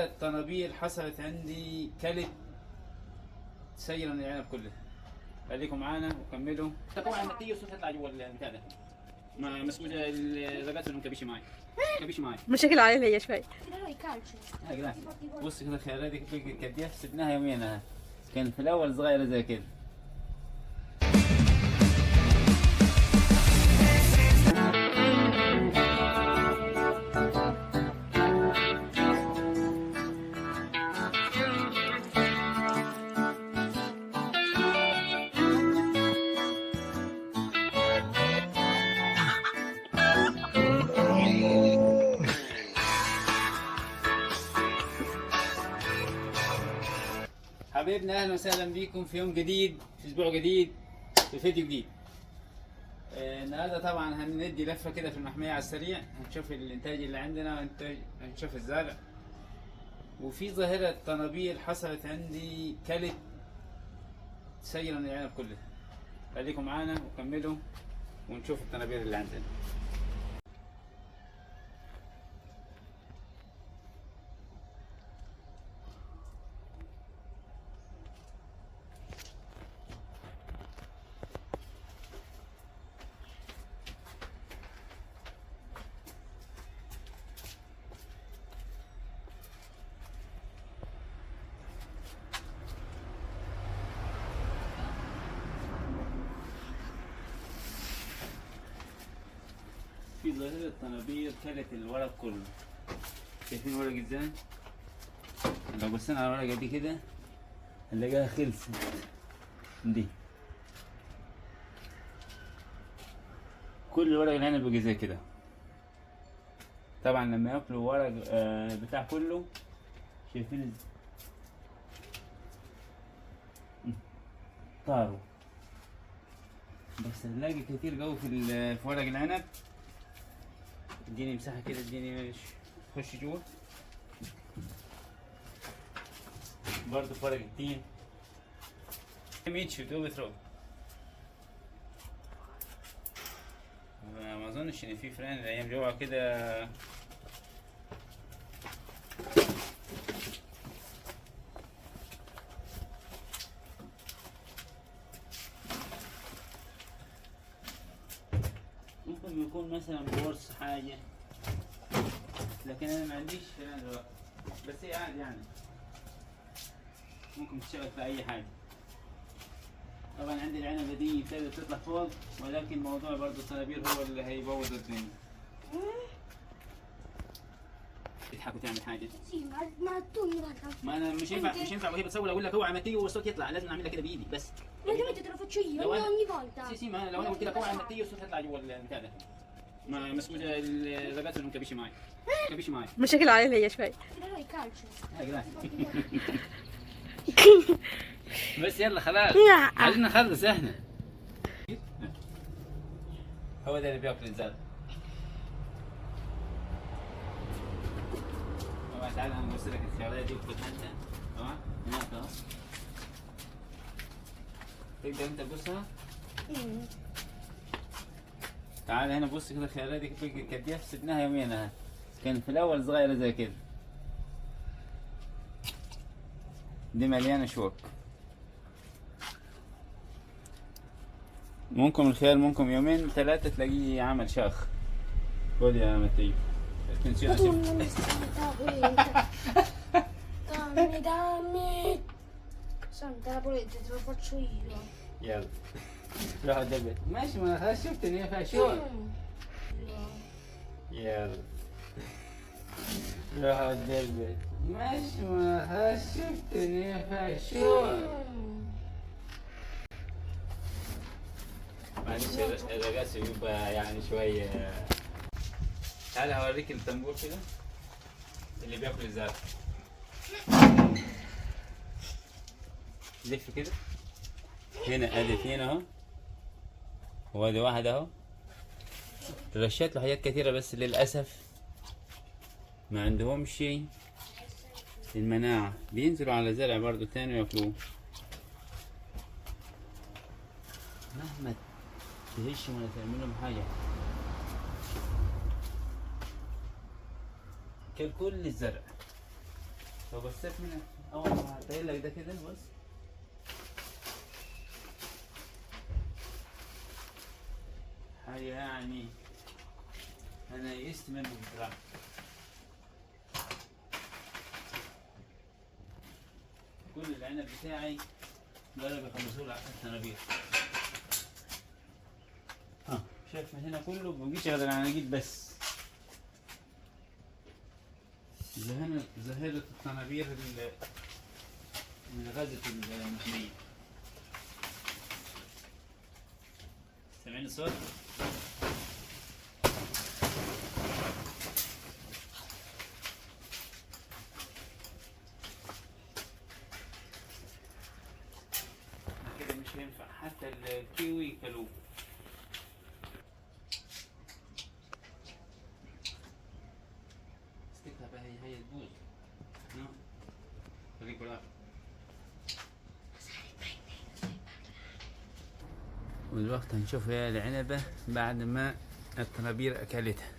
الطنابير حصلت عندي كلت سيلا العنب كله. خليكم معانا وكملوا. طبعا النتيجة الصوت يطلع جوا البتاع ده. ما مسؤول الرجال non capisce mai. Capisce mai. مشاكل عائلية شوي. يا جدعان بص كده الخيارات دي كانت سبناها يومين اهي. كان في الاول صغيرة زي كده. حبايبنا اهلا وسهلا بيكم في يوم جديد، في اسبوع جديد، في فيديو جديد. النهارده طبعا هندي لفه كده في المحميه على السريع، هنشوف الانتاج اللي عندنا، هنشوف الزرع. وفي ظاهره طنابير حصلت عندي كلت سيلا العنب كله. خليكم معانا وكملوا ونشوف الطنابير اللي عندنا. في ظاهرة طنابير كلت الورق كله. شايفين الورق ازاي؟ لو بصينا على الورقة دي كده هنلاقيها خلصت دي. كل ورق العنب بيجي زي كده. طبعا لما ياكلوا ورق بتاع كله، شايفين طاروا. بس هنلاقي كتير قوي في ورق العنب. اديني مساحة كده، اديني خش جوه. برضه فرق التين. ميتش dove trovo. ما اظنش ان في فران الايام جوه كده. ممكن يكون مثلا بورس حاجة، لكن أنا ما عنديش فئران دلوقتي، بس هي عادي يعني ممكن تشتغل في أي حاجة. طبعا عندي العنبة دي ابتدت تطلع فوق، ولكن موضوع برضه الطنابير هو اللي هيبوظ الدنيا. تضحك وتعمل حاجة. ما أنا مش ينفع، مش ينفع وهي بتصور أقول لك اوعى ما تيجي والصوت يطلع، لازم أعملها كده بإيدي بس. Praticamente te lo faccio io ogni volta. Sì, sì, ma لو انا قلت لك اوعى ما تيجي الصوت هيطلع جوا البتاع ده. ما مسؤول الرجال non capisce mai. Capisce mai. مشاكل عائلية شوي. Però il calcio. يا جدعان. بس يلا خلاص. عايزين نخلص احنا. هو ده اللي بياكل الزرع. طبعا تعالى انا بص لك الخيارات دي وخدها انت. تمام؟ هناك اهو. تقدر انت تبصها؟ تعال هنا بص كده الخيارات دي كانت دي سبناها يومين اهي. كان في الاول صغيرة زي كده. دي مليانة شوك. ممكن الخيار ممكن يومين ثلاثة تلاقيه عمل شاخ. خد يا متيو. Dammi, dammi. Santa la polenta, te lo faccio io. يلا روح قدام. ماشي، ما انا خلاص شفت ان هي فيها شوك. يلا روح قدام. ماشي، ما انا خلاص شفت ان هي فيها شوك. معلش الرجاسي بيبقى يعني شوية. تعالى هوريك الطنبور كده اللي بياكل الزرع. لف كده هنا، ادي اتنين اهو، وادي واحد اهو. رشيت له حاجات كتيرة بس للأسف ما عندهمش المناعة، بينزلوا على زرع برضو تاني وياكلوه. مهما تهشم ولا تعمل لهم حاجة، كل الزرع. لو بصيت من اول ما هطير لك ده كده، بص حاجة يعني انا يئست منه بصراحة. كل العنب بتاعي جرب يخلصوه لي عشان صنابير. ها شايف من هنا كله ما بيجيش غير العناجيد بس. ظاهرة الصنابير من غزة المحمية. سامعين الصوت؟ كده مش هينفع حتى الكيوي كلوه. استكها بقى، هي تبوظ. خليك بالعافية. ودلوقتي هنشوف يا العنبة بعد ما الطنابير أكلتها.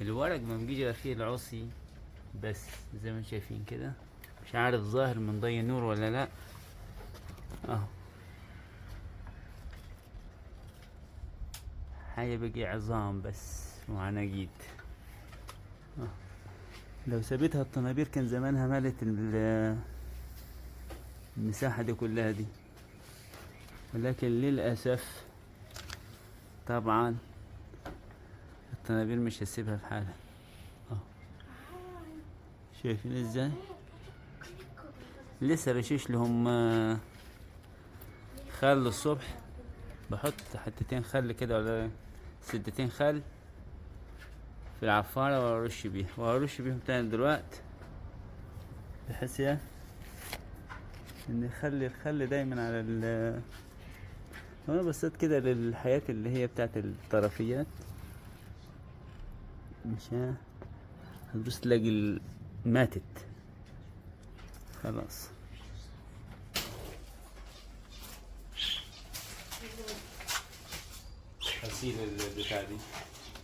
الورق ما بيجيش غير فيه العصي بس، زي ما شايفين كده. مش عارف ظاهر من ضي النور ولا لا. اهو حاجة بقي عظام بس وعناقيد. لو سابتها الطنابير كان زمانها مالت المساحة دي كلها دي، ولكن للأسف طبعا الطنابير مش هتسيبها في حالها. شايفين ازاي؟ لسه رشيش لهم خل الصبح، بحط حتتين خل كده ولا سدتين خل في العفارة وارش بيها، وارش بيهم تاني دلوقتي، بحيث ان نخلي الخل دايما على ال. انا بصيت كده للحياة اللي هي بتاعت الطرفيات، مش هتبص تلاقي ماتت خلاص. غسيل البتاع دي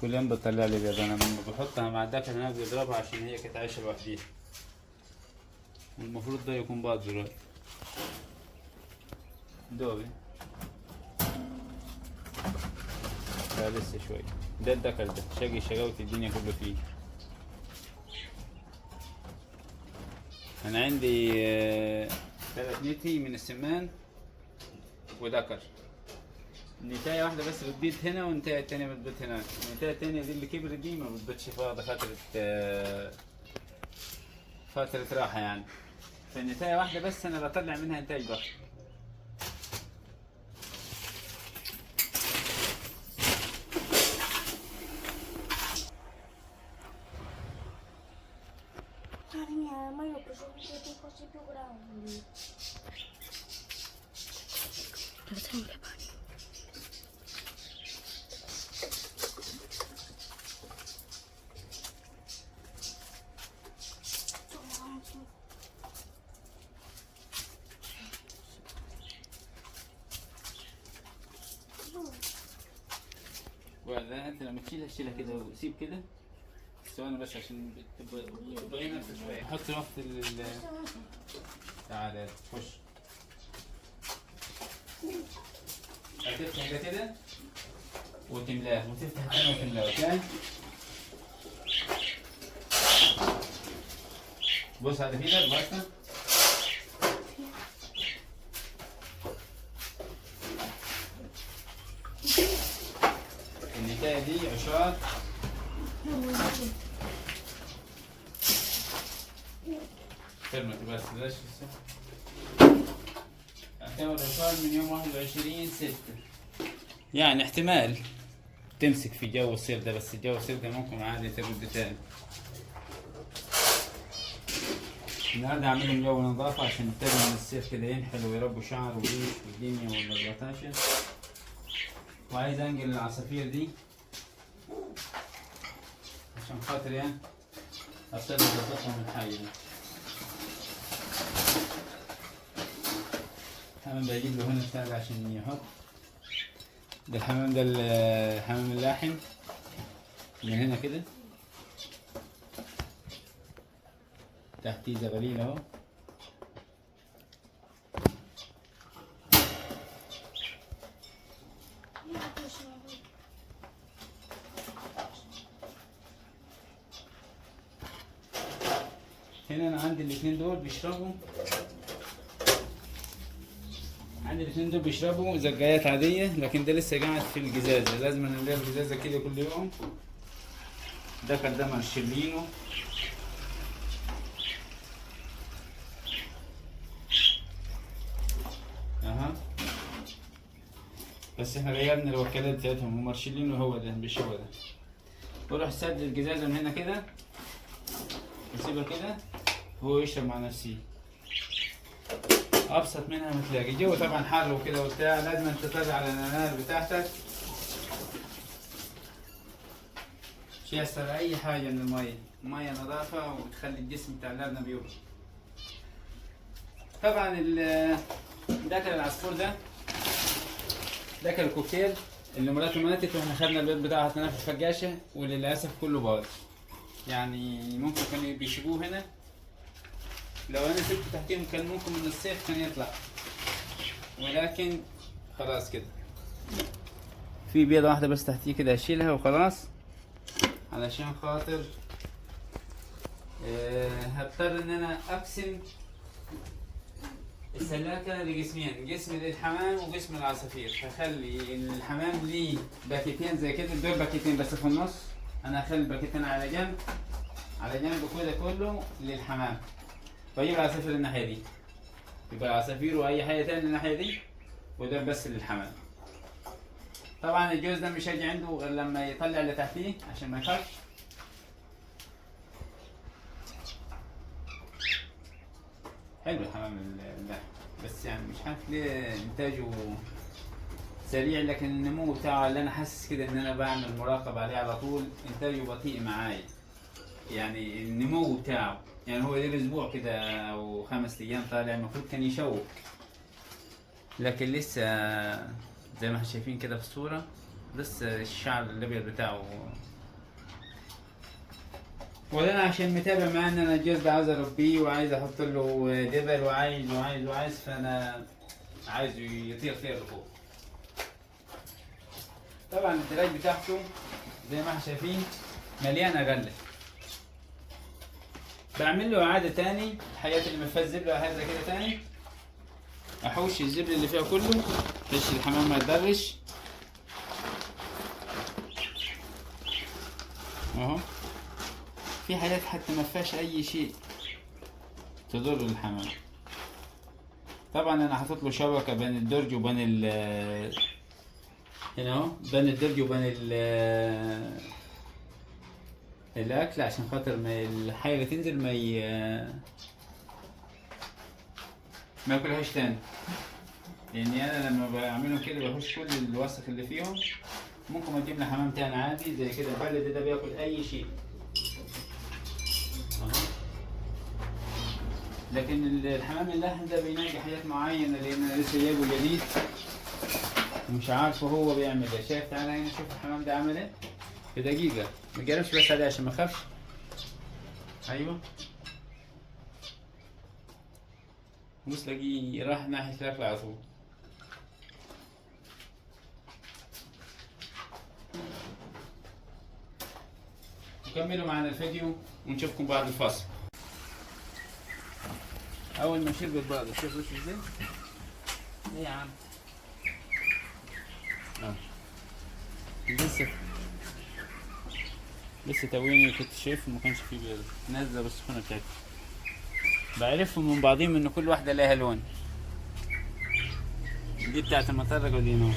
كل يوم بتطلع لي بيض. انا لما بحطها مع الدكر هناك بيضربها عشان هي كانت عايشة لوحديها، والمفروض ده يكون باض دلوقتي. دوبي لا لسه شوي. ده الدكر ده شقي شقاوة الدنيا كله فيه. انا عندي 3 نتي من السمان وذكر. نتاية واحدة بس بتبيض هنا، والنتاية التانية بتبيض هنا. النتاية التانية دي اللي كبرت دي ما بتبيضش، فيها فترة راحة يعني. فالنتاية واحدة بس أنا بطلع منها إنتاج ضخم. Ma io ho preso due cose più grandi. ولا انت لما تشيلها شيلها كده وسيب كده ثواني بس عشان تبقى نفسك شويه. حط وقت ال تعالى خش. هتفتح ده كده وتملاه، وتفتح الثاني وتملاه. okay بص على ايدك بس. النتاية دي عشار كلمة بس بلاش. اعتبر عشار من يوم 21/6، يعني احتمال تمسك في جو الصيف ده، بس الجو الصيف ده ممكن عادي ترد تاني. النهارده عاملين جو نظافة عشان يبتدوا من الصيف كده ينحلوا ويربوا شعر وريش والدنيا واللطاشة. وعايز انقل العصافير دي عشان خاطر يعني ابتدي اظبطهم الحاجة دي. الحمام بجيب له هنا بتاع ده عشان يحط ده. الحمام ده الحمام اللاحم من هنا كده. تحتيه زغاليل اهو. هنا انا عندي الاثنين دول بيشربوا، عندي الاثنين دول بيشربوا زجايات عادية، لكن ده لسه قاعد في الجزازة، لازم نملاه الجزازة كده كل يوم. دخل ده مرشلينه. اها، بس احنا غيرنا الوكالات بتاعتهم، ومرشلينه هو ده مش هو ده. بروح سد الجزازة من هنا كده وسيبها كده، هو يشرب مع نفسه. ابسط منها ما تلاقي. الجو طبعا حر وكده وبتاع، لازم تطلع على النار بتاعتك، مش يحصل اي حاجة من المية. المية نظافة وتخلي الجسم بتاع الارنب يبرد. طبعا دكر العصفور ده دكر الكوكتيل اللي مراته ماتت، واحنا خدنا البيض بتاعها حطيناه في الفجاشه، وللاسف كله باظ. يعني ممكن كانوا بيشيبوه هنا، لو انا سبته تحتيهم كان ممكن من الصيف كان يطلع، ولكن خلاص كده. في بيضة واحدة بس تحتيه كده هشيلها وخلاص، علشان خاطر هضطر ان انا اقسم السلاكة لجسمين، جسم للحمام وجسم العصافير. هخلي الحمام ليه باكيتين زي كده، دول باكيتين بس في النص، انا هخلي الباكيتين على جنب، على جنب كده كله للحمام، واجيب العصافير الناحية دي، يبقى العصافير واي حاجة تانية الناحية دي، وده بس للحمام. طبعا الجوز ده مش هيجي عنده غير لما يطلع اللي تحتيه عشان ما يخافش. حلو الحمام ده، بس يعني مش عارف ليه انتاجه سريع، لكن النمو بتاعه اللي انا حاسس كده ان انا بعمل مراقبة عليه على طول، انتاجه بطيء معايا. يعني النمو بتاعه، يعني هو ليه اسبوع كده او 5 ايام طالع، المفروض كان يشوك، لكن لسه زي ما احنا شايفين كده في الصورة لسه الشعر الابيض بتاعه. ولا انا عشان متابع معاه ان انا الجوز ده عاوز اربيه وعايز احط له دبل وعايز وعايز وعايز، فانا عايزه يطير طير لفوق. طبعا الدراج بتاعته زي ما احنا شايفين مليانة غله. بعمل له اعاده تاني، الحاجات اللي ما فيهاش زبله هذا كده تاني، احوش الزبل اللي فيها كله بحيث الحمام ما يتضرش اهو. في حاجات حتى ما فيهاش اي شيء تضر الحمام. طبعا انا حاطط له شبكة بين الدرج وبين ال هنا اهو، بين الدرج وبين الاكل، عشان خاطر ما الحاجة اللي تنزل ما ياكلهاش تاني. لاني انا لما بعملهم كده بحوش كل الوسخ اللي فيهم. ممكن اجيب لي حمام تاني عادي زي كده، البلد ده بياكل اي شيء اهو. لكن الحمام اللحم ده بينقي حاجات معينة، لان انا لسه جايبه جديد ومش عارفه هو بيعمل ايه. شايف؟ تعالى هنا شوف الحمام ده عمل ايه في دقيقة. ما تجربش بس عليه عشان ما اخافش. ايوه بص، تلاقيه راح ناحية الاكل على طول. وكملوا معنا الفيديو ونشوفكم بعد الفاصل. اول ما شربت بعض، شوف وش ازاي. ايه يا عم؟ لسه تويني كنت شايفه ما كانش فيه بيض، نازله بالسخونه بتاعتها. بعرفهم من بعضهم ان كل واحدة لها لون. دي بتاعت المطرقة ودي نوع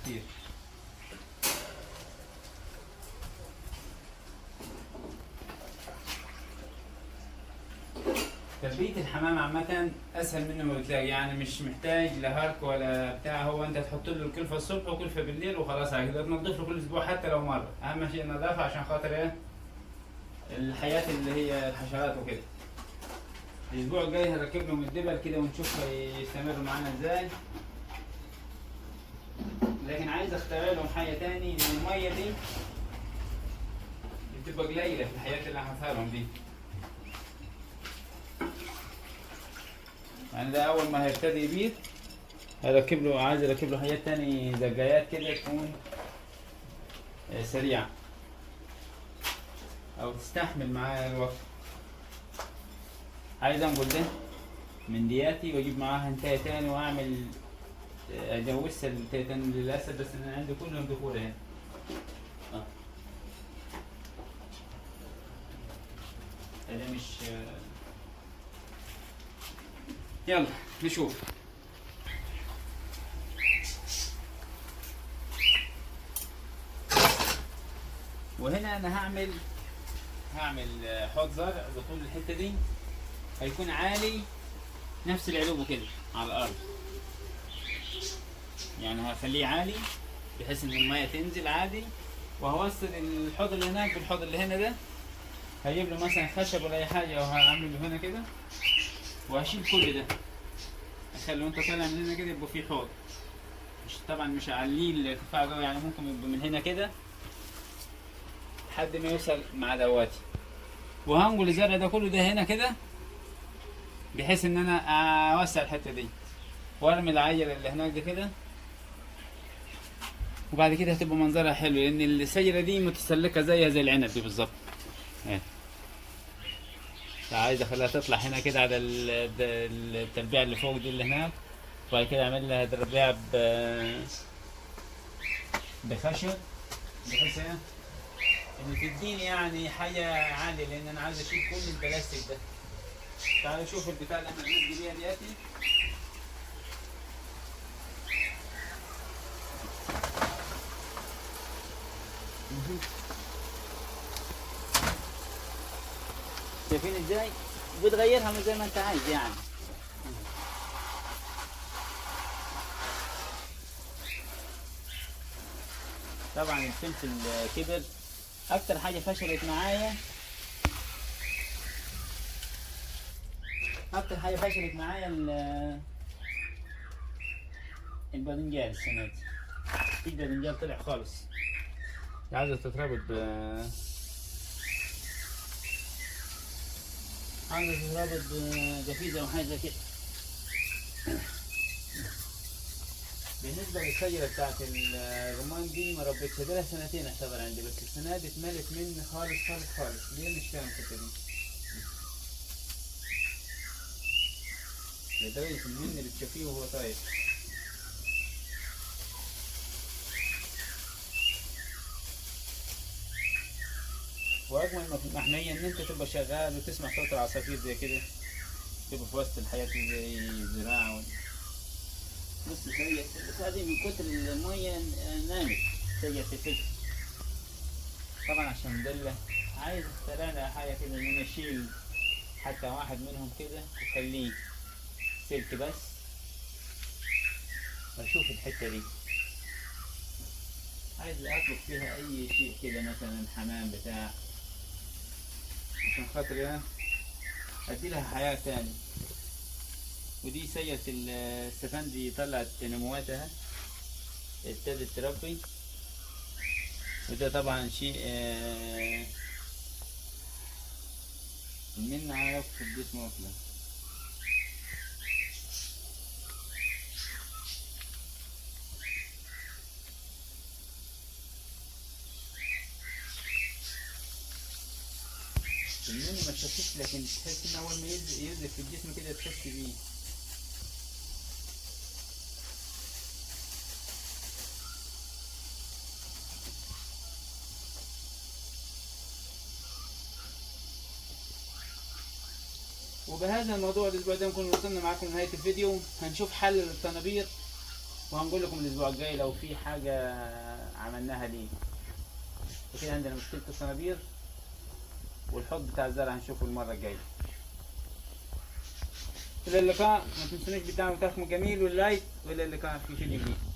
كتير. تربية الحمام عامة أسهل منه ما بتلاقي، يعني مش محتاج لا هرك ولا بتاع. هو أنت تحط له الكلفة الصبح وكلفة بالليل وخلاص على كده، تنضف له كل أسبوع حتى لو مرة. أهم شيء النظافة عشان خاطر إيه؟ الحياة اللي هي الحشرات وكده. الأسبوع الجاي هركب لهم الدبل كده ونشوف هيستمروا معانا إزاي. لكن عايز أخترع لهم حاجة تاني، لأن المية دي بتبقى قليله في الحياة اللي هحطها لهم دي. يعني ده اول ما هيبتدي يبيض هركب له، عايز اركب له حاجات تاني زجايات كده تكون سريعة او تستحمل معايا الوقت. عايز انقل ده من دياتي واجيب معاها انتايه تاني واعمل اجوزها الانتايه تاني للاسف، بس انا عندي كلهم دخول هنا. ده مش، يلا نشوف. وهنا انا هعمل حوض زرع بطول الحتة دي، هيكون عالي نفس العلوبه كده على الارض، يعني هخليه عالي بحيث ان المية تنزل عادي، وهوصل الحوض اللي هناك بالحوض اللي هنا ده. هجيب له مثلا خشب ولا اي حاجة وهعمله هنا كده، وهشيل كل ده، اخلي وانت طالع من هنا كده يبقى فيه حوض. مش طبعا مش هعليه الارتفاع ده، يعني ممكن يبقى من هنا كده لحد ما يوصل مع دواتي. وهنقل الزرع ده كله ده هنا كده بحيث ان انا اوسع الحتة دي، وارمي العجلة اللي هناك دي كده، وبعد كده هتبقى منظرها حلو، لان الشجرة دي متسلكه زيها زي العنب دي بالظبط. عايز اخليها تطلع هنا كده على التربيع اللي فوق دي اللي هناك، وبعد كده اعمل لها تربيع بخشب بحيث ان تديني يعني حاجة عالية، لان انا عايز اشيل كل البلاستيك ده. تعالوا شوفوا البتاع اللي احنا بنبني بيها دلوقتي. شايفين ازاي؟ وبتغيرها من زي ما انت عايز يعني. طبعا الفلفل كبر. اكتر حاجة فشلت معايا، الباذنجان السنة دي. في باذنجان طلع خالص، عايزه تتربط ب بقفيزه او حاجة كده. بالنسبة للشجره بتاعت الرمان دي ما ربيتش، لها سنتين اعتبر عندي، بس السنة دي اتملت مني خالص خالص خالص. ليه مش فاهم الحتة دي؟ لدرجة المن اللي بتشوفيه وهو طاير. واجمل ما في المحميه ان انت تبقى شغال وتسمع صوت العصافير زي كده، تبقى في وسط الحياة زي الزراعة. بص هذه من كتر المية نامت سيئة الفلفل. طبعا عشان دلة عايز اخترع لها حاجة كده، ان انا اشيل حتى واحد منهم كده وخليه سلك بس، واشوف الحتة دي عايز اطلق فيها اي شيء كده، مثلا حمام بتاع، عشان خاطر ادي لها حياة تاني. ودي سيئة السفندي طلعت نمواتها، ابتدت تربي. وده طبعا شيء من عارف في الجسم اصلا. المن ما تشوفش، لكن تحس ان اول ما ينزل في الجسم كده تحس بيه. وبهذا الموضوع الاسبوع ده نكون وصلنا معاكم لنهاية الفيديو. هنشوف حل للطنابير وهنقول لكم الاسبوع الجاي لو في حاجة عملناها ليه. وكده عندنا مشكلة الطنابير والحوض بتاع الزرع هنشوفه المرة الجاية. الى اللقاء، ما تنسونيش بالدعم بتاعكم الجميل وال like، والى اللقاء في فيديو جديد.